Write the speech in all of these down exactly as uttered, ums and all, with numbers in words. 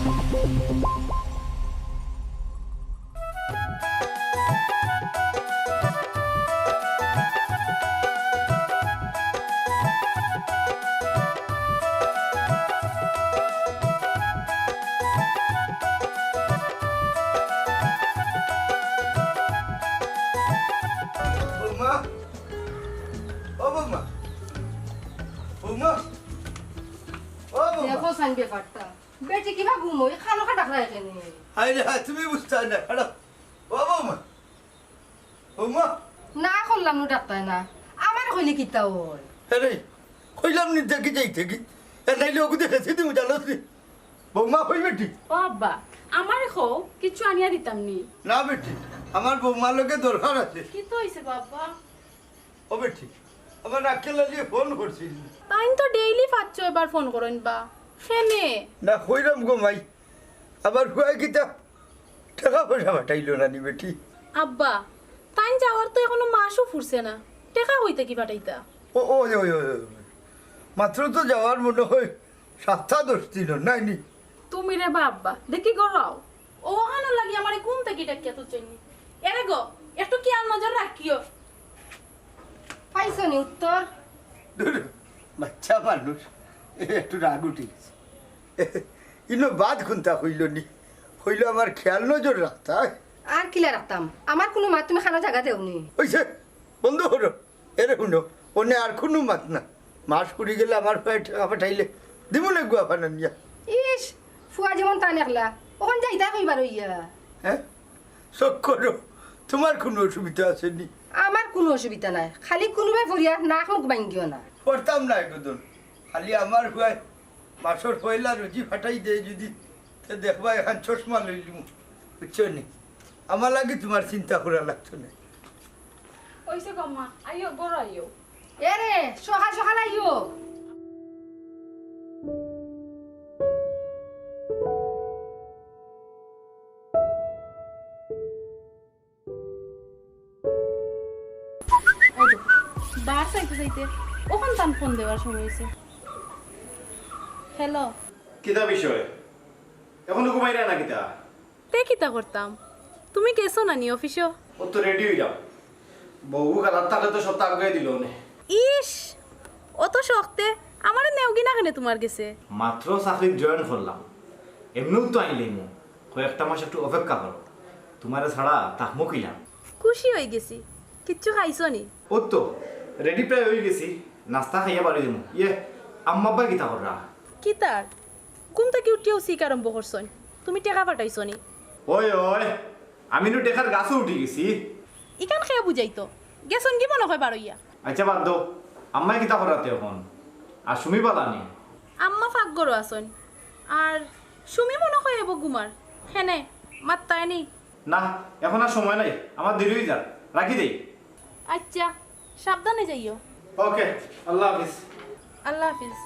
বৌমা, ও বৌমা, বৌমা, ও বৌমা। দেখো সাইন ব্যাপারটা। বেটি কিবা ঘুমো, ই খানো খা ডাকরা এখানে। হায় রে হায়, তুমি বুঝতায় না, খাড়া। ও বৌমা, বৌমা। না করলাম নু ডাকতায় না। আমার কইলে কিতা অয়? আরে, কইলাম নি দেখি যাইতে কি? এ নাইলে ওগুদে হেসে দিমু জানোস নি। বৌমা কই বেটি? ও আব্বা, আমারে কও, কিচ্ছু আনিয়া দিতাম নি। না বেটি, আমার বৌমার লগে দরকার আছে। কিতা অইছে বাবা? ও বেটি, আমার আক্কেল আলীয়ে ফোন করছিল। তাইন তো ডেইলি পাঁচ ছয়বার ফোন করইন বা। কেনে? না, কইরাম গো মাই। আবার হুয়াই কিতা টেকা পয়সা পাঠাইলো না নি বেটি? আব্বা, তাইন যাওয়ার তো এখনো মাসও ফুরছে না। টেকা কই থাকি পাঠাইতা? ও, ও, ও, ও, ও। মাত্র তো যাওয়ার মনে হয় সাতটা দশ দিন, নাই নি? তুমি রে বা আব্বা, দেখি গড়াও। ও ওখানো লাগি আমারে কোন থাকি ডাকিয়া তুলছইন নি? এরে গো, একটু খেয়াল নজর রাখিও। পাইছো নি উত্তর? ধুর, বাচ্চা মানুষ, এ একটু রাগ উঠি গেছে। ইনো বাদ কুনতা কইলো নি? কইলো আমার খেয়াল নজর রাখতা। আর কিলা রাখতাম? আমার কুনু মাত তুমি খানো জাগা দেও নি। অইছে, বন্ধ করো। এরে হুনো, অনে আর কুনু মাত না। মাস ফুরি গেলে আমার ফুয়ায় টেকা পাঠাইলে দিমু নে গুয়া ফানা নিয়া। ইস, ফুয়া যেমন তান একলা, অখন যাইতা কইবার অইয়া। হ্যাঁ? চুপ করো, তুমার কুনু অসুবিধা আছে নি? আমার কুনু অসুবিধা নাই, খালি কুনুবায় ফুরিয়া নাক মুখ ভাঙ্গিও না। করতাম না একদম, খালি আমার ফুয়ায় মাসর পয়লা রুজি ফাটাই দেয় যদি, তে দেখবায় এখান চশমা লইলিমু, বুঝছো নি? আমার লাগি তুমার চিন্তা করা লাগতো না। অইছে গো মা, আইও, গড় আইও। এরে, সকাল সকাল আইও। এই তো, বার চাইতে চাইতে অখন তান ফোন দেওয়ার সময় অইছে। হ্যালো। কিতা বিষয়? এখনো ঘুমাইরা না কিতা? তে কিতা করতাম? তুমি গেছো না নি অফিসো? ও তো রেডি অইলাম। বউ কালার তাহলে তো সব আগুয়াই দিল নে। ইস, অত শক্তে আমারে নেওগি না কেনে তুমার গেছে? মাত্র চাকরিত জয়েন করলাম, এমনেউ তো আইলাইমু। কয়েকটা মাস একটু অপেক্ষা করো, তুমারে ছাড়া থাকমু কিলা? খুশি অই গেছি। কিচ্ছু খাইছো নি? ও তো রেডি প্রায় অই গেছি, নাস্তা খাইয়া বাড়ি যাইমু। ইয়ে, আম্মা আব্বা কিতা কররা? কিতার? ঘুম থাকি উঠিয়াউ চিক আরম্ভ করছইন, তুমি টেকা পাঠাইছো নি? ওই, ওই, আমি নু টেকার গাছো উঠি গেছি। ইখান কে বুঝাইতো? গেছইন গি মনো কয় বারইয়া। আচ্ছা, বাদ দেও, আম্মায় কিতা কররা তে অখন? আর সুমি বালা নি? আম্মা পাকঘরো আছইন, আর সুমি মনো কয় এবো ঘুমার। হেনে, মাত্তায় নি? না, এখন আর সময় নাই, আমার দেরি অই যার, রাখি দেই। আচ্ছা, সাবধানে যাইও। ওকে, আল্লাহ হাফিজ। আল্লাহ হাফিজ।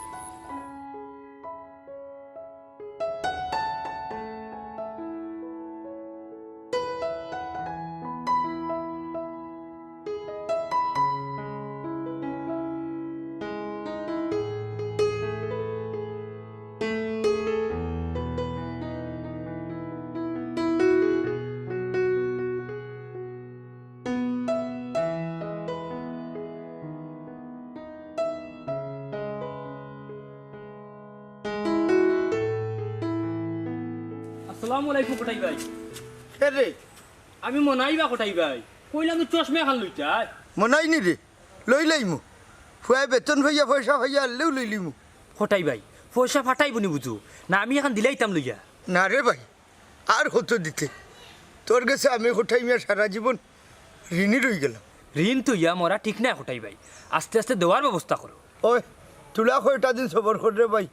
আসসালামু আলাইকুম কটাই ভাই। কে রে? আমি মনাই বা কটাই ভাই। কইলাম তো চশমা এখান লইতায়। মনাই নি রে, লইলাইমু। ফুয়ায় বেতন পাইয়া, পয়সা পাইয়া আনলেউ লইলিমু। কটাই ভাই, পয়সা ফাটাইবো নি বুঝু? না আমি এখান দিলাইতাম লইয়া। না রে ভাই, আর কত দিতে? তোর গেছে আমি কটাই মিয়া সারা জীবন ঋণী রই গেলাম। ঋণ তো ইয়া মরা ঠিক না কটাই ভাই, আস্তে আস্তে দেওয়ার ব্যবস্থা করো। ওই, তুলা কয়টা দিন সবর কর রে ভাই,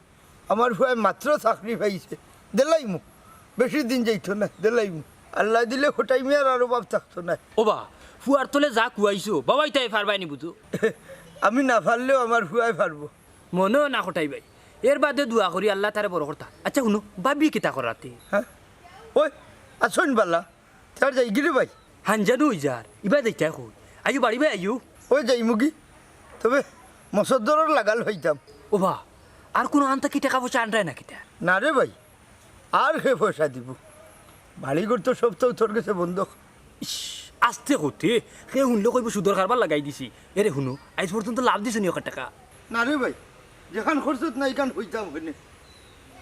আমার ফুয়ায় মাত্র চাকরি পাইছে, দিলাইমু। বেশি দিন যাইতো না, দিলাইমু। আল্লায় দিলে কটাই মিয়ার আর অভাব থাকতো না। ও বা, ফুয়ার তলে যা খুয়াইছো, বাবাই তাই পারবায় নি বুঝু? আমি না পারলেও আমার ফুয়ায় পারবো। মনো না কটাই ভাই, এর বাদে দোয়া করি আল্লায় তারে বড় করতা। আচ্ছা হুনো, ভাবি কিতা কররা তে? হ্যাঁ? ওই, আছইন বালা, তার যাই গিরে ভাই। হানজানু অই যার, ইবা যাইতায় কই? আইও বাড়ি ভাই আইও। ওই যাইমুগি, তবে মসদ্দরর লাগাল পাইতাম। ও বা, আর কুনু আন থাকি টেকা পয়সা আনরায় না কিতা? না রে ভাই, আর কে পয়সা দিবো? বাড়িঘর তো সব তো তোর গেছে বন্ধক। ইশ, আস্তে কও তে, কে হুনলে কইবো সুদর কারবার লাগাই দিছি। এরে হুনো, আইজ পর্যন্ত লাভ দিছো নি অখান টেকা? না রে ভাই, যেখান খরচত না, ইখান কইতাম কেনে।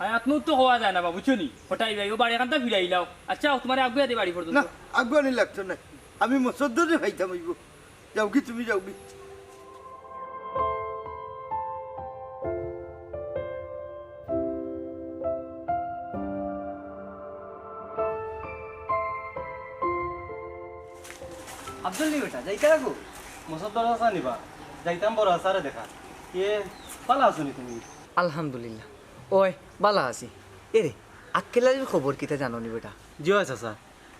আয়, আতনো তো কওয়া যায় না বা, বুঝছো নি? কটাই ভাই, অউ বাড়ি এখানটা ফিরাইলাও। আচ্ছা, তুমারে আগুয়া দে বাড়ি পর্যন্ত। না, আগুয়ানি লাগতো না, আমি মসদ্দরে পাইতাম অইবো। যাওগি, তুমি যাওগি। আব্দুল নি বেটা, যাইতায় গো? মসদ্দর চাচা নি বা? যাইতাম বড় চাচারে দেখা। এ, ভালা আছো নি তুমি? আলহামদুলিল্লাহ। অয়, ভালা আছি। এরে, আক্কেল আলীর খবর কিতা জানো নি বেটা? জি অয় চাচা,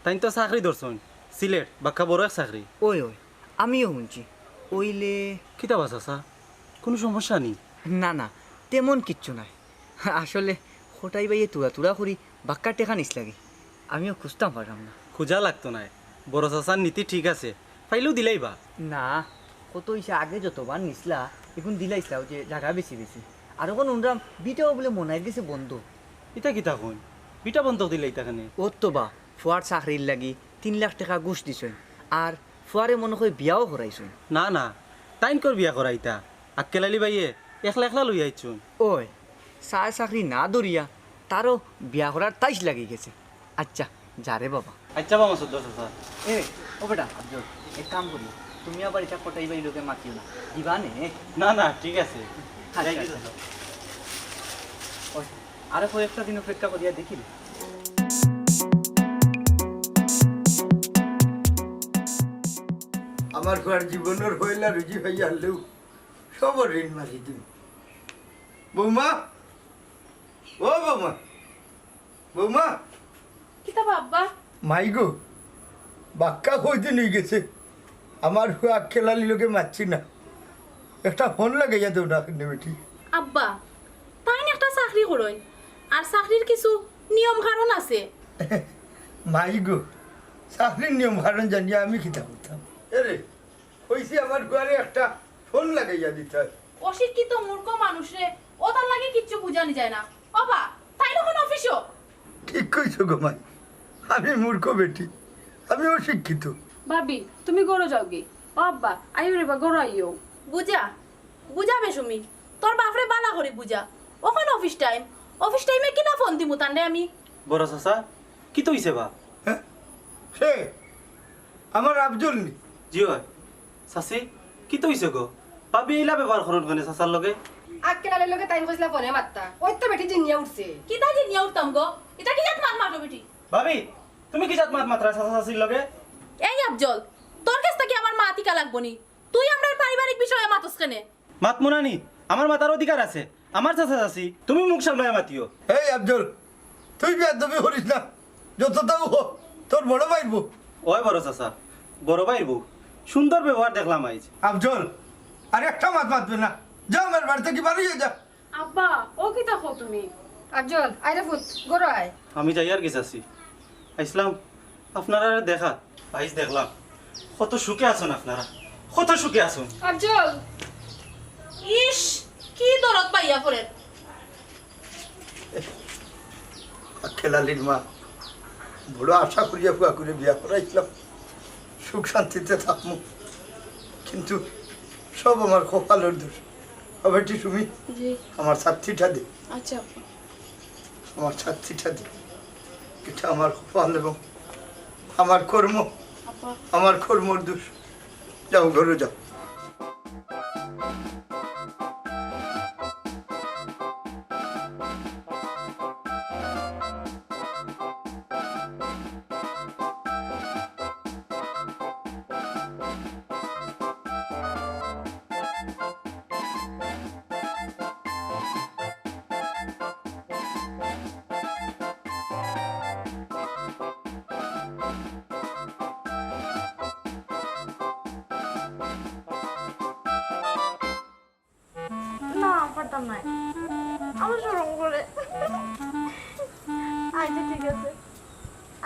তাইন তো চাকরি ধরছইন, সিলেট, বাক্কা বড় এক চাকরি। অয়, অয়, আমিও হুনছি। অইলে কিতা বা চাচা, কুনু সমস্যা নি? না, না, তেমন কিচ্ছু নাই। আসলে কটাই ভাইয়ে তুড়া তুড়া করি বাক্কা টেকা নিছলাগি। আমিও খুজতাম পারলাম না। খুজা লাগতো নায়, বড় চাচার নীতি ঠিক আছে, পাইলেউ দিলাইবা। না, কত অইছে আগে যতবার নিছলা, ইগুন দিলাইছলা অউ যে জাগা বেচি বেচি। আর অখন হুনরাম ভিটাও বুলে মনাইর গেছে বন্ধক। ইতা কিতা কইন? ভিটা বন্ধক দিলাইতা কেনে? অতো বা, ফুয়ার চাকরির লাগি তিন লাখ টেকা ঘুষ দিছইন। আর ফুয়ারে মনো কয় বিয়াও করাইছইন। না, না, তাইনকর বিয়া করাইতা। আক্কেল আলী ভাইয়ে একলা একলা লইয়া আইছইন। অয়, চাচায় চাকরি না ধরিয়া তারও বিয়া করার তাইশ লাগি গেছে। আচ্ছা, যা রে বাবা। আচ্ছা বা মসদ্দর চাচা। এ, ও বেটা, আব্দুল, এক কাম করিও, তুমি আবার ইতা কটাই ভাইর লগে মাতিও না, দিবা নে। না, না, ঠিক আছে। আচ্ছা, যাই কি আচ্ছা। চাচা? অয়, আরো কয়েকটা দিন অপেক্ষা করিয়া দেখিল। আমার ফুয়ার জীবনর পয়লা রুজি পাইয়া হারলেউ সবর ঋণ মারি দিমু। বৌমা, ও বৌমা, বৌমা। কিতা বা আব্বা? মাই গো, বাক্কা কয়দিন অইগেছে, আমার ফুয়া আক্কেল আলীর লগে মাতছি না। একটা ফোন লাগাইয়া দেও না কেনে বেটি। আব্বা, তাইন একটা চাকরি করইন, আর চাকরির কিছু নিয়ম কানুন আছে। মাই গো, চাকরির নিয়ম কানুন জানিয়া আমি কিতা করতাম? এরে, কইছি আমার ফুয়ারে একটা ফোন লাগাইয়া দিতায়। অশিক্ষিত মূর্খ মানুষরে অতার লাগি কিচ্ছু বুঝানি যায় না। ও বা, তাইন অখন অফিসো। ঠিক কইছো গো মাই, আমি মূর্খ বেটি, আমি অশিক্ষিত। ভাবি, তুমি ঘরো যাওগি। ও আব্বা, আইও রে বা, ঘরো আইও। বুঝা, বুঝা বেশ তুমি, তোর বাপরে ভালা করি বুঝা। অখন অফিস টাইম, অফিস টাইমে কিলা ফোন দিমু তানরে আমি? বড় চাচা, কিতা অইছে বা? হ্যাঁ? সে আমার আফজল নি? জি অয়। চাচি, কিতা অইছে গো? ভাবি ইলা ব্যবহার করইন কেনে চাচার লগে? আক্কেল আলীর লগে তাইন কইছলা ফোনে মাততা। অউ তো বেটি জিনিয়া উঠছে। কিতা জিনিয়া উঠতাম গো? ইতা কি জাত মাত মাতো বেটি? ভাবি, তুমি কি জাত মাত মাতরায় চাচা চাচির লগে? এই আফজল, তোর গেছ থাকি আমার মাত হিকা লাগবো নি? তুই আমরার পারিবারিক বিষয়ে মাতস কেনে? মাতমু না নি, আমার মাতার অধিকার আছে। আমার চাচা চাচি, তুমি মুখ সামলাইয়া মাতিও। এই আফজল, তুই বেয়াদবি করিস না, যততাউ হ, তোর বড় ভাইর বউ। অয় বড় চাচা, বড় ভাইর বউ। সুন্দর ব্যবহার দেখলাম আইজ। আফজল, আর একটা মাত মাতবে না, যা আমার বাড়ি থাকি বার অইয়া যা। আব্বা, অউ কিতা কও তুমি? আফজল, আয় রে পুত, ঘরো আয়। আমি যাইয়ার গি চাচি, আইছলাম আপনারারে দেখাত। আইজ দেখলাম কত সুখে আছইন আপনারা, কত সুখে আছইন। আফজল। ইশ, কি দরদ পাইয়া পড়ের। আক্কেল আলীর মা, বড় আশা করিয়া ফুয়াগুরে বিয়া করাইছলাম, সুখ শান্তিতে থাকমু, কিন্তু সব আমার কপালর দোষ। ও বেটি সুমি, জি। আমার ছাত্তিটা দে। আচ্ছা, আব্বা। আমার ছাত্তিটা দে। ইটা আমার কপাল এবং আমার কর্ম, আব্বা। আমার কর্মর দোষ। যাও, ঘরো যাও। না, পারতাম নায়। আমার শরম করে। আচ্ছা, ঠিক আছে।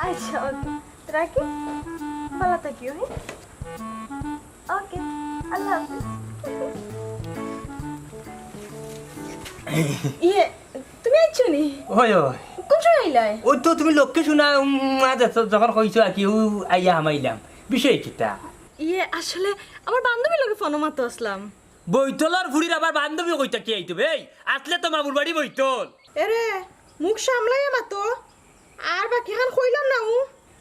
আচ্ছা, ওকে। রাখি? ভালা থাকিও, হ্যাঁ? ওকে, আল্লাহ হাফিজ। ইয়ে, তুমি আইছো নি? ওই, ওই। কোন সময় আইলায়? ওই তো তুমি লক্ষ্মী শোনা, উম, মা যে তো যখন কইছো আর কি, ও আইয়া হামাইলাম। বিষয় কিতা? ইয়ে, আসলে আমার বান্ধবীর লগে ফোনো মাতো আসলাম। বৈতলর ফুড়ির আবার বান্ধবী কইতা কি আইতো বে? এই, আসলে তো মামুর বাড়ি বৈতল। এরে, মুখ সামলাইয়া মাতো। আর বাকিখান কইলাম না উ।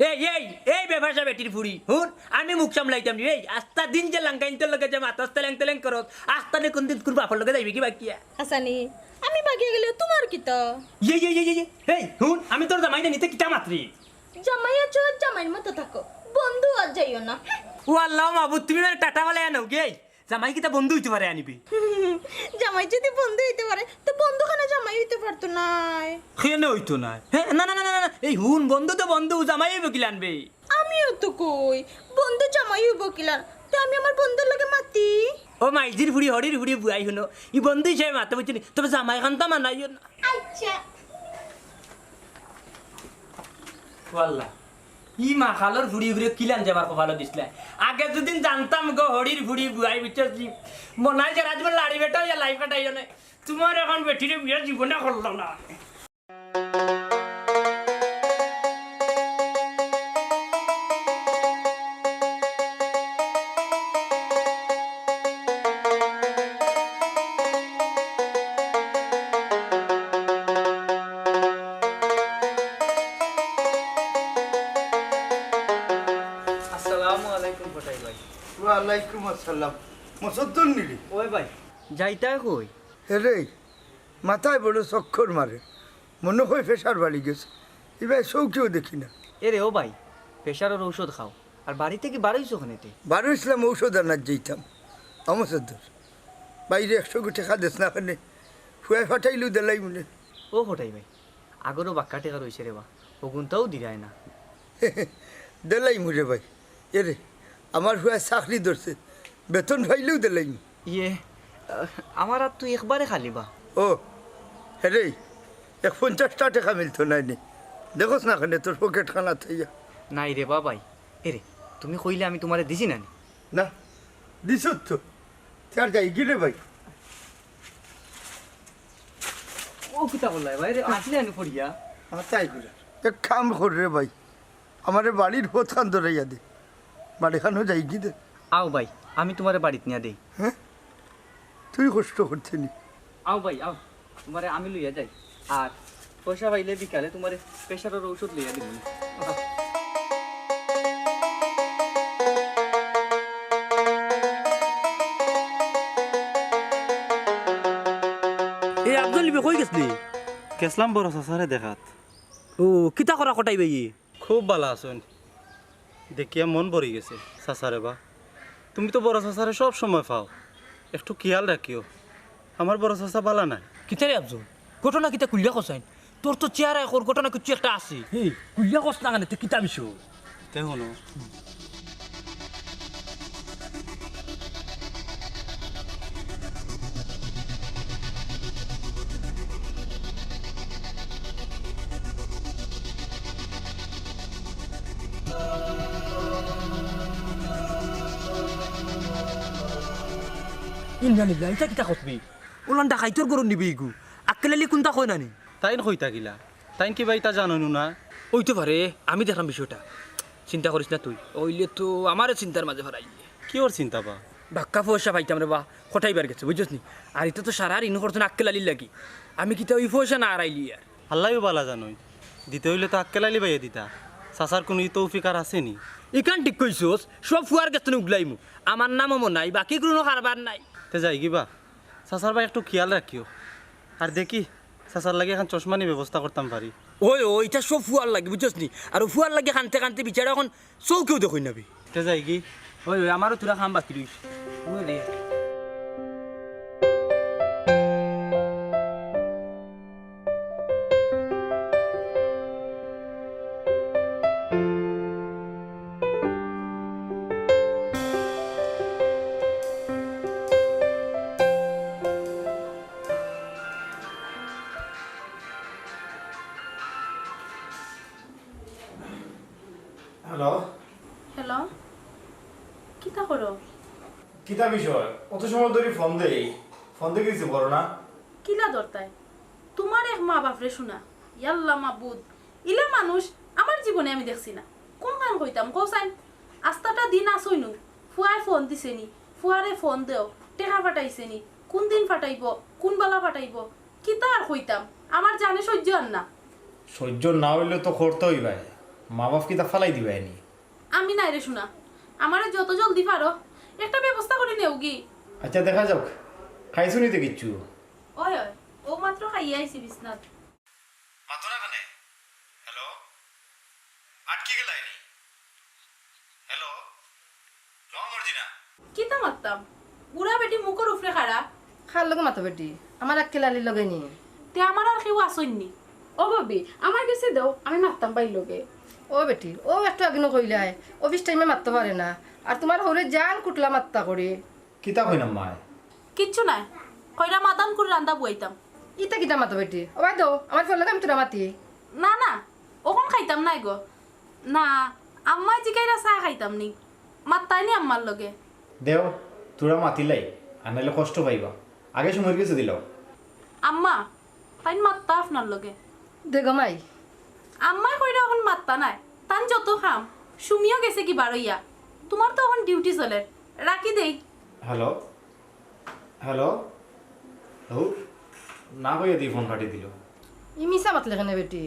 এই, এই, এই বেফাসা বেটির ফুড়ি, হুন, আমি মুখ সামলাইতাম নি। এই, আস্তা দিন যে লাঙ্গাইন্তর লগে যে মাতস তেলেং তেলেং করস, আস্তা নি কোনদিন কুন বাপর লগে যাইবে কি বাকিয়া? আসানি, আমি বাগিয়া গেলে তোমার কিতা? এই, এই, এই, এই, এই, এই, হুন, আমি তোর জামাই না নিতে কিতা মাতরি? জামাই আছো, জামাইর মতো থাকো, বন্ধু আর যাইও না। ও আল্লাহ মাবুদ, তুমি মানে টাটা বালাই আনো গে। জামাই কিতা বন্ধু হইতে পারে আনিবি? জামাই যদি বন্ধু হইতে পারে, তো বন্ধু কেন জামাই হইতে পারতো নায়? কেন হইতো নায়? হ্যাঁ, না, না, না, না, না, এই হুন, বন্ধু তো বন্ধু, জামাই হইব কিলা আনবে? আমিও তো কই, বন্ধু জামাই হইব কিলা? তো আমি আমার বন্ধুর লগে মাতি। ও মাইজির ফুড়ি, হরির ফুড়ি, বুয়াই হুনো, ই বন্ধু হিসাবে মাতো বুঝছো নি? তবে জামাই খান তো মানাইও না। আচ্ছা। ওয়াল্লা, ই মাখালর ফুড়ি উগরে কিলান যাবার কপালো দিছলা। আগে যুদিন জানতাম গো হরির ফুড়ি বুয়াই বুঝছস নি? মনাই যে রাজবর লাড়ি বেটা ইয়া লাইফ কাটাইও না। তোমার এখন বেটিরে বিয়া জীবনে করলো না। আসসালামু আলাইকুম কটাই ভাই। ওয়ালাইকুম আসসালাম। মসদ্দুর নিলি? ওই ভাই, যাইতায় কই? এরে, মাথায় বড় চক্কর মারে, মনে হয় প্রেশার বাড়ি গেছে। ইবায় চউখেও দেখি না। এরে ও ভাই, প্রেশারর ঔষধ খাও, আর বাড়ি থাকি বারইছো কেনে তে? বারইছলাম ঔষধ আনাত যাইতাম। আমসদ্দর, বাইরে একশো গু টেকা দেছ না কেনে? ফুয়ায় ফাটাইলেও দেলাই মনে। ও কটাই ভাই, আগরও বাক্কা টেকা রইছে রে বা, অগুনতাও দিরায় না। দেলাইমু রে ভাই। এরে, আমার ফুয়ায় চাকরি ধরছে, বেতন পাইলেও দেলাইমু। ইয়ে, আহ, আমার আত তো একবারে খালি বা। ও, হেরে, এক পঞ্চাশটা টেকা মিলতো নায় নি। দেখোস না কেনে তোর পকেট খানা থইয়া। নাই রে বা ভাই, এরে, তুমি কইলে আমি তোমারে দিছি না নি? না, দিছত তো। তে আর যাইগি রে ভাই। ও কিতা করলাই ভাই রে, আসলে আমি পড়িয়া। আমার তাই করে। এক কাম কর রে ভাই, আমারে বাড়ির পথখান ধরাইয়া দে, বাড়িখানও যাইগি দে। আও ভাই, আমি তোমারে বাড়িত নিয়া দেই। হ্যাঁ, তুই কষ্ট করতে নি। আও ভাই, আও, তোমারে আমি লইয়া যাই। আর পয়সা পাইলে বিকালে তোমারে প্রেশারর ঔষধ লইয়া দিমু নে। এই আফজল নিবে কই গেছলি? গেছলাম বড় চাচারে দেখাত। ও, কিতা করা কটাই ভাই? খুব ভালা আছইন। দেখিয়া মন ভরি গেছে, চাচারে বা। তুমি তো বড় চাচারে সব সময় পাও, একটু খিয়াল রাখিও। আমার বড় চাচা ভালা নায়। কিতা রে আফজল, ঘটনা কিতা খুলিয়া কছাইন? তোর তো চেহারায় কর ঘটনা কিচ্ছু একটা আছে। এই, খুলিয়া কছ না কেনে, তে কিতা বিষয়? তে হুনো। ইন্না লিল্লাহ, ইতা কিতা করবি? ওলান ডাকাইতর ঘরর নিবি ইগু। আক্কেল আলী কুনতা কয় না নি? তাইন কইতা কিলা? তাইন কিবা ইতা জানইন না? অইতে পারে, আমি দেখরাম বিষয়টা। চিন্তা করিস না তুই। অইলে তো আমারে চিন্তার মাঝে ফালাইলে। কিওর চিন্তা বা? বাক্কা পয়সা পাইতাম রে বা, কটাইবার গেছে, বুঝছস নি? আর ইতা তো সারা ঋণ করতো না আক্কেল আলীর লাগি। আমি কিতা ওই পয়সা না হারাইলি আর? আল্লায়ও ভালা জানইন। দিতে অইলে তো আক্কেল আলী ভাইয়ে দিতা। চাচার কুনু ই তৌফিক আর আছে নি? ইখান ঠিক কইছস, সব ফুয়ার গেছ থনে উগলাইমু। আমার নামও মনাই, বাকি কুনু কারবার নাই। তে যাইগি বা? চাচার বায় একটু খিয়াল রাখিও। আর দেখি, চাচার লাগি এখান চশমা নি ব্যবস্থা করতাম পারি। ওই, ওই, ইতা সব ফুয়ার লাগি, বুঝছস নি? আর ও ফুয়ার লাগি কানতে কানতে বিচারা এখন চউখেও দেখইন না বে। তে যাইগি? ওই, ওই, আমারও থুড়া কাম বাকি রইছে। ওই রে। হ্যালো। হ্যালো, কিতা করো? কিতা বিষয়? অত সময় ধরি ফোন দেই, ফোন দেখি রিসিভ করো না। কিলা ধরতায়? তোমার এক মা বাপরে শুনা। ইয়াল্লা মাবুদ, ইলা মানুষ আমার জীবনে আমি দেখছি না। কুনখান কইতাম কও চাইন? আস্তাটা দিন আছইন নু, ফুয়ায় ফোন দিছে নি, ফুয়ারে ফোন দেও, টেকা পাঠাইছে নি, কুনদিন পাঠাইবো, কুনবালা পাঠাইবো, কিতা আর কইতাম, আমার জানে সইজ্য আর না। সইজ্য না অইলে তো করতে অইবায়, মা-বাফ কিতা ফালাই দিবায় নি? আমি নায় রে সোনা, আমারে যত জলদি পারো একটা ব্যবস্থা করি নেওগি। আইচ্ছা, দেখা যাউক, খাইছো নি তে কিচ্ছু? অয়, অয়, অউ মাত্র খাইয়া আইছি বিছনাত। মাতো না কেনে? হ্যালো? আটকি গেলায় নি? হ্যালো? জমা মর্জি না? কিতা মাততাম? বুড়া বেটি মুখর উপরে খাড়া। কার লগে মাতো বেটি? আমার আক্কেল আলীর লগে নি? তে আমার আর কেউ আছইন নি? ও ভাবি, আমার গেছে দেও, আমি মাততাম ভাইর লগে। ও বেটি, অউ একটু আগে নু কইলায়, অফিস টাইমে মাততো পারে না। আর তুমার হউরে জান কুটলা মাত্তা করে। কিতা কইন আম্মায়? কিচ্ছু নায়, কইরাম আদান করি রান্দা বওয়াইতাম। ইতা কিতা মাতো বেটি? ও বাদ দেও, আমার ফুয়ার লগে আমি থুড়া মাতি। না, না, অখন খাইতাম নায় গো। না, আম্মায় জিকাইরা চা খাইতাম নি, মাততায় নি আম্মার লগে। দেও, থুড়া মাতিলাই, আর নাইলে কষ্ট পাইবা। আগে সময়র গেছে দিলাও। আম্মা, তাইন মাততা আপনার লগে। দে গো মাই। আম্মায় কইরা অখন মাততা নায়, তান যত কাম। সুমিও গেছে কি বারইয়া, তুমার তো অখন ডিউটি চলের, রাখি দেই। Hello, hello. ও, না কইয়া দি ফোন কাটি দিল। ই মিছা মাতলে কেনে বেটি?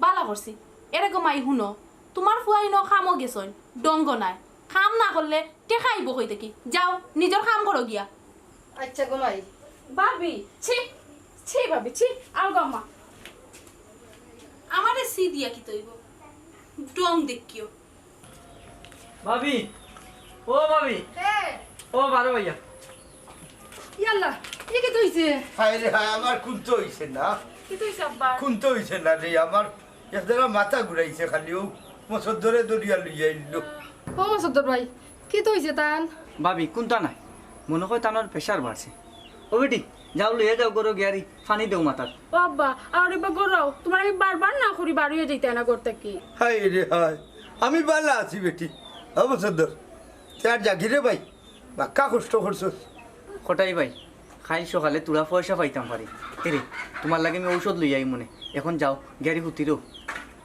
বালা করছি। এরে গো মাই হুনো, তুমার ফুয়া ইনো কামো গেছইন, ডঙ্গ নায়। কাম না করলে টেকা আইবো কই থাকি? যাও, নিজর কাম করো গিয়া। আইচ্ছা গো মাই। ভাবি, ছি, ছি ভাবি, ছি, আও গো আম্মা। আমারে ছি দিয়া কিতা অইবো? ডং দেখিও। ভাবি, ও ভাবি। কে? ও বারো ভাইয়া। ইয়াল্লা, ই কিতা অইছে? হায় রে হায়, আমার কুন্তা অইছে না। কিতা অইছে আব্বা? কুন্তা অইছে না রে, আমার একজরা মাথা ঘুরাইছে খালি, অউ মসদ্দরে ধরিয়া লইয়া আইলো। ও মসদ্দর ভাই, কিতা অইছে তান? ভাবি, কুন্তা নাই, মনো কয় তানর প্রেশার বাড়ছে। ও বেটি, যাও লইয়া যাও ঘরো গিয়ারি, পানি দেও মাথাত। ও আব্বা, আর এবার ঘরো আও, তুমারে আমি বারবার না করি বারইয়া যাইতায় না ঘর থাকি। হায় রে হায়, আমি বালা আছি বেটি। ও মসদ্দর, তে আর যাগি রে ভাই, বাক্কা কষ্ট করছস। কটাই ভাই, কাইল সকালে থুড়া পয়সা পাইতাম পারি। এরে, তুমার লাগি আমি ঔষধ লইয়া আইমু নে। এখন যাও, গিয়ারি হুতি রও।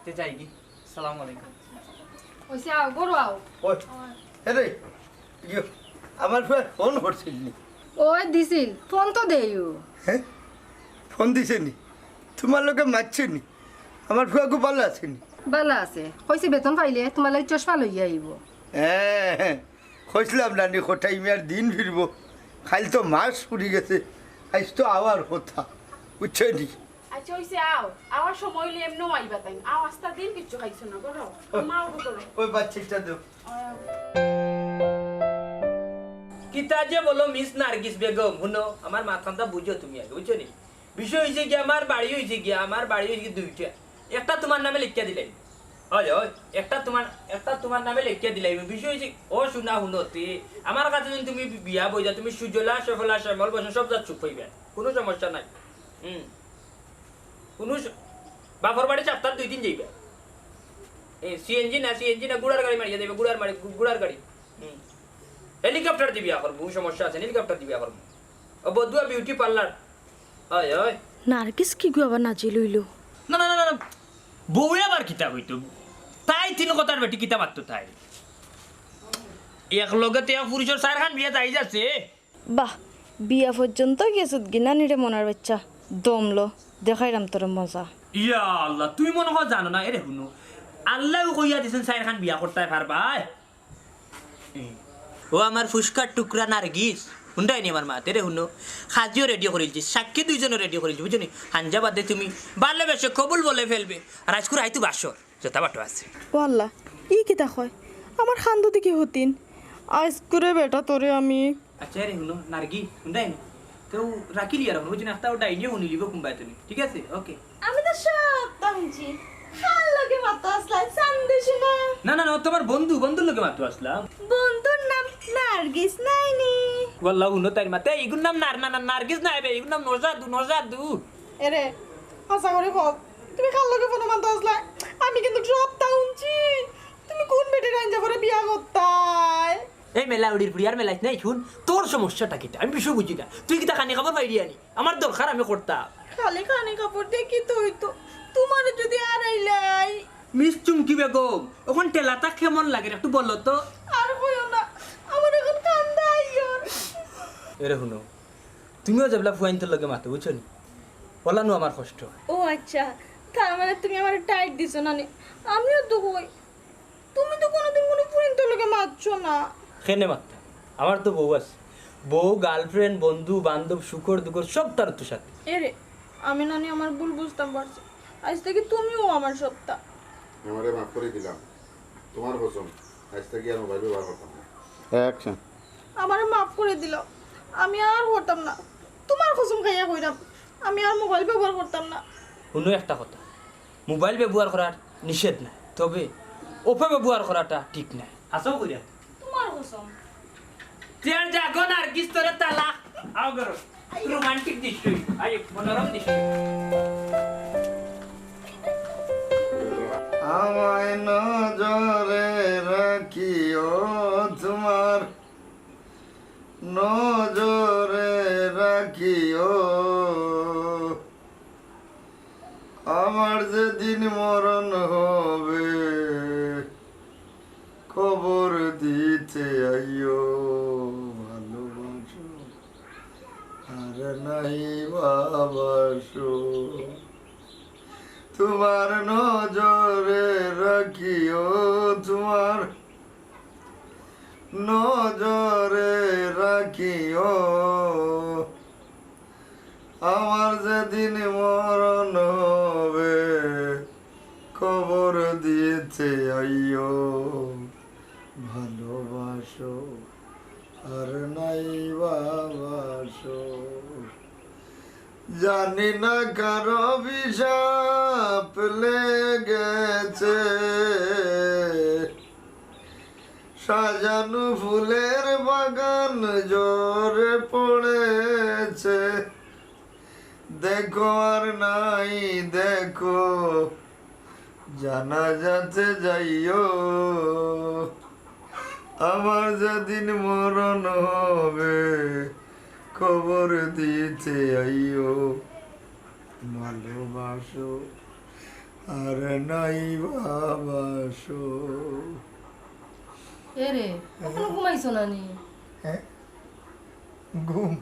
তে যাইগি। সালাম আলাইকুম। অইছে, আও, ঘরো আও। ওই, এরে, ইয়ো, আমার ফুয়ায় ফোন করছিল নি? ওই দিছিল, ফোন তো দেইও। হ্যাঁ? ফোন দিছে নি? তুমার লগে মাতছে নি? আমার ফুয়া খুব বালা আছে নি? বালা আছে। কইছে বেতন পাইলে তুমার লাগি চশমা লইয়া আইবো। হ্যাঁ, হ্যাঁ। কইছিলাম না নি, কটাই মিয়ার দিন ফিরবো। কাইল তো মাস ফুরি গেছে, আইজ তো আওয়ার কথা, বুঝছো নি? আইচ্ছা, অইছে, আও। আওয়ার সময় অইলে এমনেও আইবা তাইন। আও, আস্তা দিন কিচ্ছু খাইছো না, ঘরো আও। মা, অগু করো। ওই বাচ্চাটা দেও। কিতা যে বলো মিস নার্গিস বেগম, হুনো, আমার মাতখানতা বুঝো তুমি আগে, বুঝছো নি? বিষয় অইছে কি, আমার বাড়ি অইছে কি, আমার বাড়ি অইছে কি দুইটা। একটা তুমার নামে লেখিয়া দিলাইমু। অয়, অয়, একটা তুমার, একটা তুমার নামে লেখিয়া দিলাইমু। বিষয় অইছে, ও সোনা হুনো তে, আমার কাছে যদি তুমি বিয়া বইযাও, তুমি সুজলা, সফলা, শ্যামল, বসন্ত সব জাত সুখ পাইবা। কুনু সমস্যা নাই। হুম। কুনু স-, বাপর বাড়ি সপ্তাত দুই দিন যাইবা। এ, সিএনজি না, সিএনজি না, ঘুড়ার গাড়ি মারিয়া যাইবা, ঘুড়ার মারি-, ঘু-, ঘুড়ার গাড়ি। হুম। হেলিকপ্টার দি বিয়া করমু, কুনু সমস্যা আছে, হেলিকপ্টার দি বিয়া করমু। ও বদুয়া বিউটি পার্লার। অয়, অয়। নার্গিস কিগু আবার নাজিল অইলো? না, না, না, না, না। বউয়ে আবার কিতা কইতো? তাই তিন কথার বেটি কিতা মাততো তাই? এক লগে তে এক পুরুষর চাইরখান বিয়া যাই যাচ্ছে। বাহ, বিয়া পর্যন্ত গেছত গি নানি রে মনার বাইচ্চা। দম ল, দেখাইরাম তোরে মজা। ইয়া আল্লাহ, তুমি মনো কয় জানো না? এরে হুনো, আল্লায়ও কইয়া দিছইন চাইরখান বিয়া করতায় পারবায়। ও আমার ফুসকার টুকরা নার্গিস, হুনরায় নি আমার মাত? এরে হুনো, কাজিও রেডি করিলছি, সাক্ষী দুইজনও রেডি করিলছি, বুঝছো নি? হাঞ্জা বাদে তুমি ভালোবেসে কবুল বলে ফেলবে, আর আইজকুর আইতু বাসর। জোতা বাটো আছে। ও আল্লাহ, ই কিতা কয়? আমার কান্দো দেখি হতিন। আইজকুরে বেটা তোরে আমি। আচ্ছা রে, হুনো, নার্গি, হুনরায় নি? তেউ রাখিলি আর, বুঝছো নি? একটা ও ডাইনিয়ে হুনিলিব কুনবায় তুমি। ঠিক আছে? ওকে। আমি তো সব হুনছি। কার লগে মাতো আছলায়, চান্দে সোনা? না, না, না, ও তো আমার বন্ধু, বন্ধুর লগে মাতো আছলাম। বন্ধুর নাম নার্গিস নায় নি? ওয়াল্লাহ, হুনো তাইর মাতে, ইগুর নাম নার-, না, না, নার্গিস নায় বে, ইগুর নাম নজাদু, নজাদু। এরে, হাছা করি কও, তুমি কার লগে ফোনো মাতো আছলায়? আমি কিন্তু সবতা হুনছি। তুমি কুন বেটির আইঞ্জা পরে বিয়া করতায়? এই মেলা উড়ির ফুড়ি আর মেলাইস নাই, হুন, তোর সমস্যাটা কিতা? আমি বিষয় বুঝি না। তুই কিতা কানি কাপড় পাইরি আনি? আমার দরকার, আমি করতাম। খালি কানি কাপড় দিয়া কিতা অইতো? তুমারে যুদি আড়াইলাই। মিস চুমকি বেগম, অখন ঠেলাটা কেমন লাগের একটু বলো তো। আর কইও না, আমার অখন কান্দা আইয়র। এরে হুনো, তুমিও যেবলা ফুয়াইন্তর লগে মাতো, বুঝছো নি? অলানউ আমার কষ্ট। ও আইচ্ছা, তার মানে তুমি আমারে টাইট দিছো না নি? আমিও তো কই, তুমি তো কুনুদিন কুনু ফুরিন্তর লগে মাতছো না। কেনে মাততাম? আমার তো বউ আছে। বউ, গার্লফ্রেন্ড, বন্ধু, বান্ধব, সুখর দুখর সব তার তো সাথে। এরে, আমি নানি আমার ভুল বুঝতাম পারছি। আইজ থাকি তুমিও আমার সবটা। আমারে মাফ করি দিলাম। তুমার কসম, আইজ থাকি আর মোবাইল ব্যবহার করতাম না। অ্যাকশন। আমারে মাফ করি দিলাও, আমি আর করতাম না। তুমার কসম খাইয়া কইরাম, আমি আর মোবাইল ব্যবহার করতাম না। হুনো একটা কথা, মোবাইল ব্যবহার করার নিষেধ নাই, তবে অপব্যবহার করাটা ঠিক নায়। হাছাউ কইরাম। তুমার কসম। তে আর জাগো নার্গিস, তোরে তালাক। আও করো। রোমান্টিক দৃশ্য। আই, মনোরম দৃশ্য। আমায় নজরে রাখিও, তুমার নজরে রাখিও। আমার যেদিন মরণ হবে, কবর দিতে আইও। ভালোবাসো আর নাই বা বাসো, তুমার নজরে রাখিও, তুমার নজরে রাখিও। আমার যেদিন মরণ হবে, কবর দিতে আইও। ভালোবাসো আর নাই বা বাসো, জানি না কার অভিশাপ লেগেছে, সাজানো ফুলের বাগান ঝরে পড়েছে। দেখো আর নাই দেখো, জানাজাতে যাইও। আমার যেদিন মরণ হবে, কবর দিতে আইও। ভালোবাসো আর নাই বা বাসো। এরে, অখনো ঘুমাইছো না নি? হ্যাঁ? ঘুম?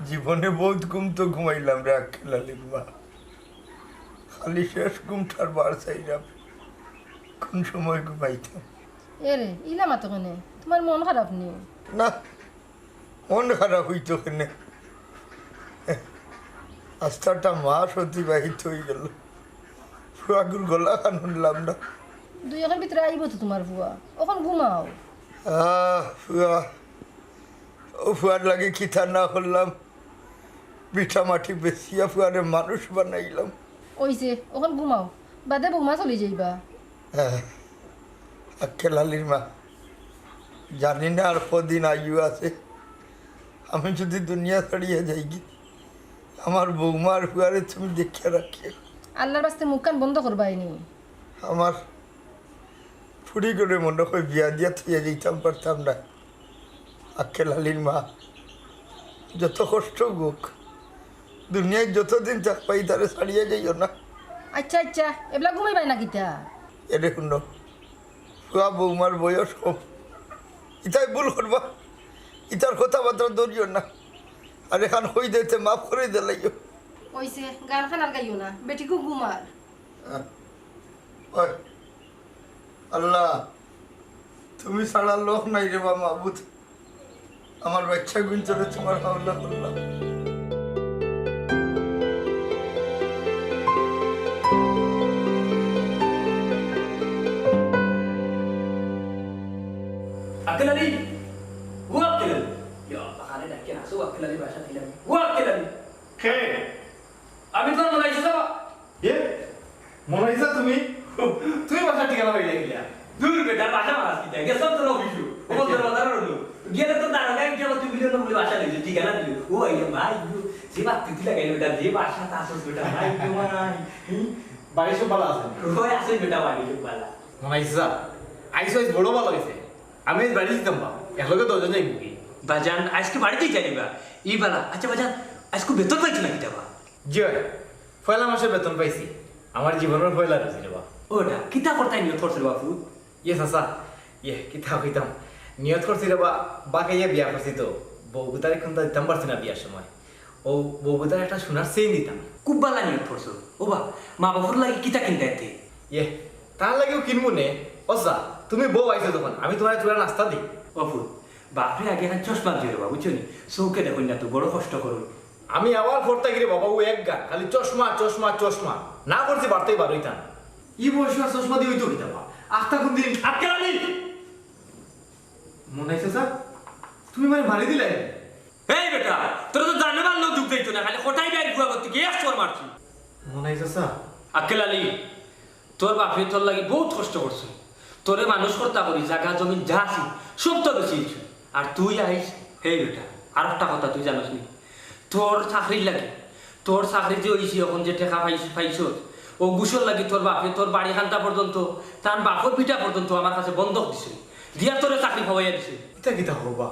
জীবনে বউত ঘুম তো ঘুমাইলাম রে আক্কেল আলীর মা। খালি শেষ ঘুমটার বার চাইরাম, কুন সময় ঘুমাইতাম। এরে, ইলা মাতো কেনে? তুমার মন খারাপ নি? না, মন খারাপ অইতো কেনে? আস্তা একটা মাস অতিবাহিত অইগেলো, ফুয়াগুর গলাখান হুনলাম না। দুই একর ভিতরে আইবো তো তুমার ফুয়া, অখন ঘুমাও। আহ, ফুয়া, অউ ফুয়ার লাগি কিতা না করলাম, ভিটা মাটি বেচিয়া ফুয়ারে মানুষ বানাইলাম। অইছে, অখন ঘুমাও, বাদে বউমা চলি যাইবা। হ্যাঁ, আক্কেল আলীর মা, জানি না আর কদিন আয়ু আছে। আমি যুদি দুনিয়া ছাড়িয়া যাইগি, আমার বউমা আর ফুয়ারে তুমি দেখিয়া রাখিও। আল্লার ওয়াস্তে মুখখান বন্ধ করবায়নি। আমার ফুড়িগুরে মনো কয় বিয়া দিয়া থইয়া যাইতাম পারতাম না। আক্কেল আলীর মা, যত কষ্ট অউক, দুনিয়াত যতদিন থাকবায় তারে ছাড়িয়া যাইও না। আইচ্ছা, আইচ্ছা, এবলা ঘুমাইবায় না কিতা? এরে হুনো, ফুয়া বউমার বয়স কম, ইতায় ভুল করবা, ইতার কথাবার্তা ধরিও না। আর এখান কই দিতে মাফ করি দিলাইও। অইছে, গান খান আর গাইও না, বেটিগু ঘুমার। আহ, ওই, আল্লাহ, তুমি ছাড়া লোক নাই রে বা মাবুদ। আমার বাচ্চাগুইন্তরে তুমার হাওলা করলাম। আক্কেল আলী, ও আক্কেল আলী। ইয়া, বাহারে ডাকে না, সব আক্কেল আলী বাসা দিলাম। ও আক্কেল আলী। কে? আমি তুমার মনাইছা বা? এ? মনাইছা তুমি? তুমি বাসার ঠিকানা পাইলে কিলা? দূর বেটা, বাসা মারাস কিতা? গেছো তো অফিসো। ও বলতে বাজার হলো। গেলে তো দারোগা গিয়া তুই বিলের নম্বরে বাসা লইছে, ঠিকানা দিল। ও ভাই, ভাই, যে বাত্তি তুই লাগাইলে বেটা, যে বাসা তা আসছ বেটা, ভাই, তোমার। হুম? বাড়ির সব ভালা আছে? ওই আছে বেটা, বাড়ির সব ভালা। মনাইছা, আইসো, আইস বড় ভালা অইছে। আমি আইজ বাড়ি যাইতাম বা, একলগে দুইজন যাইমুগি। বাজান, আইজকে বাড়ি যাইতায় নি বা? ই বালা, আচ্ছা বাজান, আইজকু বেতন পাইছো না কিতা বা? জি অয়, পয়লা মাসর বেতন পাইছি। আমার জীবনর পয়লা রুজি রে বা। ওটা, কিতা করতায় নিয়ত করছো রে বা ফুত? ইয়ে চাচা, ইয়ে, কিতা কইতাম? নিয়ত করছি রে বা, বাকে ইয়া বিয়া করছি তো, বউগুতারে কুন্তা দিতাম পারছি না বিয়ার সময়। অউ বউগুতারে একটা সোনার চেইন দিতাম। খুব বালা নিয়ত করছো। ও বা, মা বাফর লাগি কিতা কিনতায় তে? ইয়ে, তার লাগিও কিনমু নে। ও চাচা, তুমি বউ আইছো যখন, আমি তুমারে থুড়া নাস্তা দেই। ও ফুত, বাফরে আগে একখান চশমা দিও রে বা, বুঝছো নি? চউখে দেখইন না তো, বড় কষ্ট করইন। আমি আওয়ার পর থাকি রে বাবা, অউ এক গান, খালি চশমা, চশমা, চশমা। না করছি বাড়িত বারইতাম। ই বয়সো আর চশমা দিয়া অইতো কিতা বা? আখতা কুনদিন? আক্কেল আলী! মনাই চাচা, তুমি আমারে মারি দিলায়? এই বেটা, তোরে তো জানে মারলেও দুখ যাইতো না, খালি কটাই ভাইর গুয়া করতে গিয়া এক চড় মারছি। মনাই চাচা। আক্কেল আলী, তোর বাফে তোর লাগি বউত কষ্ট করছে, তোরে মানুষ করতা করি, জাগা জমিন যা আছিল, সব তো বেচিলিছইন। আর তুই আইস, হেই বেটা, আর একটা কথা তুই জানোস নি? তোর চাকরির লাগি, তোর চাকরি যে অইছে, অখন যে টেকা পাইছ-, পাইছস, অউ ঘুষর লাগি তোর বাফে তোর বাড়ি খান্তা পর্যন্ত, তান বাফর ভিটা পর্যন্ত আমার কাছে বন্ধক দিছে, দিয়া তোরে চাকরি পাওয়াইয়া দিছে। ইতা কিতা কও বা?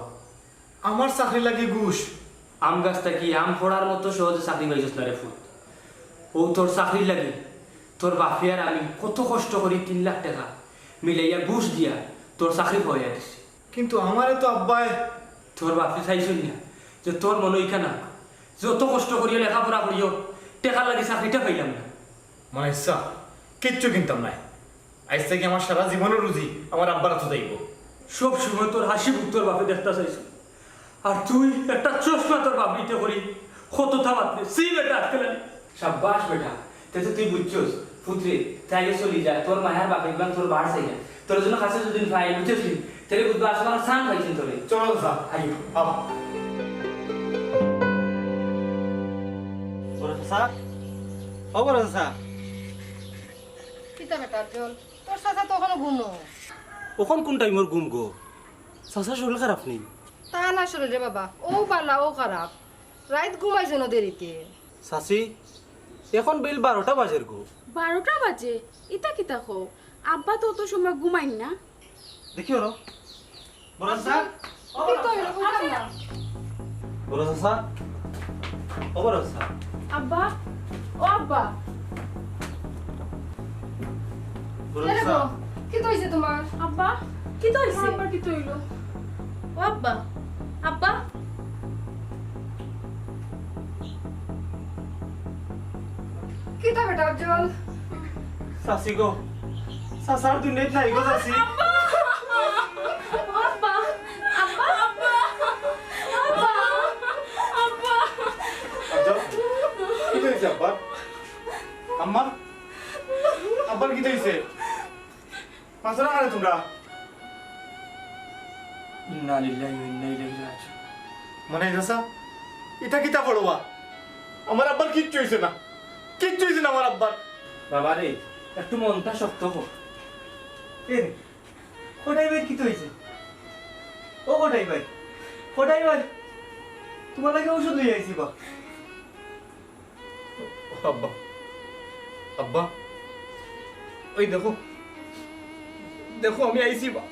আমার চাকরির লাগি ঘুষ? আম গাছ থাকি আম পড়ার মতো সহজে চাকরি পাইছস না রে ফুত। অউ তোর চাকরির লাগি তোর বাফে আর আমি কত কষ্ট করি তিন লাখ টেকা মিলাইয়া ঘুষ দিয়া তোর চাকরি পাওয়াইয়া দিছি। কিন্তু আমারে তো আব্বায়। তোর বাফে চাইছইন না যে তোর মনো ইখান, যত কষ্ট করিও লেখাপড়া করিও, টেকার লাগি চাকরিটা পাইলাম না। মনাই চাচা, কিচ্ছু কিনতাম নায়। আইজ থাকি আমার সারা জীবনর রুজি আমার আব্বার আতো যাইবো। সব সময় তোর হাসি মুখ তোর বাফে দেখতা চাইছে, আর তুই একটা চশমা তোর বাফ নিতে করি কততা মাতরে। ছি বেটা, আক্কেল আলী। সাব্বাস বেটা, তে তো তুই বুঝছস। ফুতরে, তাইলে চলি যা, তোর মায়ার বাফে একবার তোর বার চাই না। তোর জন্য কাছে যদি পাই, বুঝছস নি? তাইলে বুঝবা আসলে আমার সান পাইছেন তোরে। চলো চাচা, আইও। আও। বড় চাচা, ও বড় চাচা। কিতা বেটা আফজল? তোর চাচা তো অখনো ঘুমো। অখন কুন টাইমর ঘুম গো? চাচার শরীর খারাপ নি? তা না শরীর রে বাবা, অউ বালা, অউ খারাপ। রাইত ঘুমাইছে না দেরিতে। চাচি, অখন বেইল বারোটা বাজের গো। বারোটা বাজে? ইতা কিতা কও? আব্বা তো অত সময় ঘুমাইন না। দেখি ওরো। বড় চাচা? ও বড় চাচা? বড় চাচা? ও বড় চাচা? আব্বা? ও আব্বা? বড় চাচা? কিতা অইছে তুমার? আব্বা? কিতা অইছে? আব্বা, কিতা অইলো? ও আব্বা? আব্বা? কিতা বেটা আফজল? চাচি গো, চাচার দুনিয়াত নাই গো চাচি। আব্বা! আব্বা! আব্বা! আব্বা! আব্বা! আফজল, কিতা অইছে আব্বার? আম্মা? আব্বার কিতা অইছে? মাতছো না কেনে তুমরা? ইন্না লিল্লাহি ওয়া ইন্না ইলাইহি রাজিউন। মনাই চাচা, ইতা কিতা করো বা? আমার আব্বার কিচ্ছু অইছে না, কিচ্ছু অইছে না আমার আব্বার। বাবা রে, একটু মনটা শক্ত কর। এ রে, কটাই ভাই কিতা অইছে? ও কটাই ভাই, কটাই ভাই, তুমার লাগি ঔষধ লইয়া আইছি বা। আব্বা, আব্বা, ওই দেখো, দেখো আমি আইছি বা।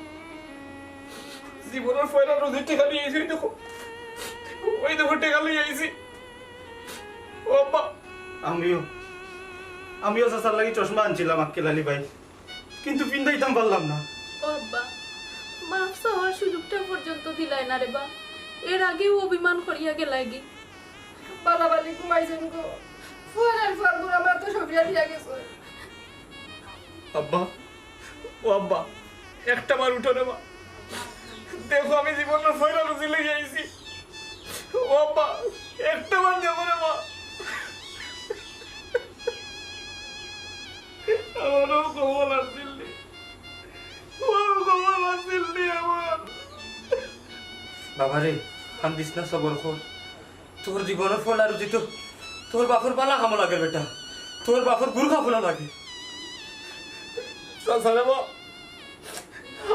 জীবনর পয়লা রুজির টেকা লইয়া আইছি, ওই দেখো। ওই দেখো টেকা লইয়া আইছি। ও আব্বা। আমিও, আমিও চাচার লাগি চশমা আনছিলাম আক্কেল আলী ভাই। কিন্তু পিন্দাইতাম পারলাম না। ও আব্বা, মাফ চাওয়ার সুযোগটা পর্যন্ত দিলায় না রে বা, এর আগেউ অভিমান করিয়া গেলায়গি। বালা বালি ঘুমাইছইন গো, ফুয়ার আর ফুয়ার বুড়া মা তো সফিয়া দিয়া গেছে। আব্বা, ও আব্বা, একটা বার উঠো রে বা। দেখো আমি জীবনর পয়লা রুজি লইয়া আইছি। ও আব্বা, একটা বার দেখো রে বা। আমারও কপাল আছিল রে। আমারও কপাল আছিল রে আমার। বাবা রে, কান্দিস না, সবর কর। তোর জীবনর পয়লা রুজি তো তোর বাপর বালা কামো লাগে বেটা, তোর বাপর গুরু কামো লাগে। চাচা রে বা,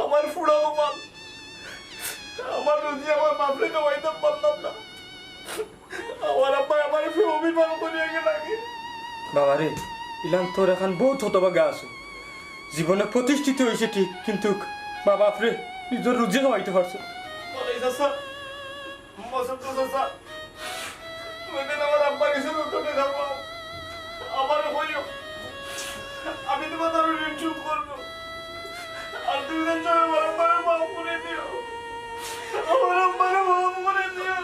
আমার ফুড়া কপাল, আমার রুজি আমার বাপরে খাওয়াইতাম পারলাম না। আমার আব্বায় আমার উপরে অভিমান করিয়া গেলাগি। বাবা রে, ইলান তোর এখান বহুত হতভাগা আছো। জীবনে প্রতিষ্ঠিত হইছে ঠিক, কিন্তু মা বাপরে নিজর রুজি খাওয়াইতে পারছো। বলে, চাচা, মসুদ তো চাচা, ওই দিন আমার আব্বা গেছিল তো দেখা পাও। আমারে কইও, আমি তোমার তার ঋণ শোধ করবো। আর তুমি তো চলো আমার আব্বারে মাফ করে দিও। আমার আব্বারে মাফ করে দিও।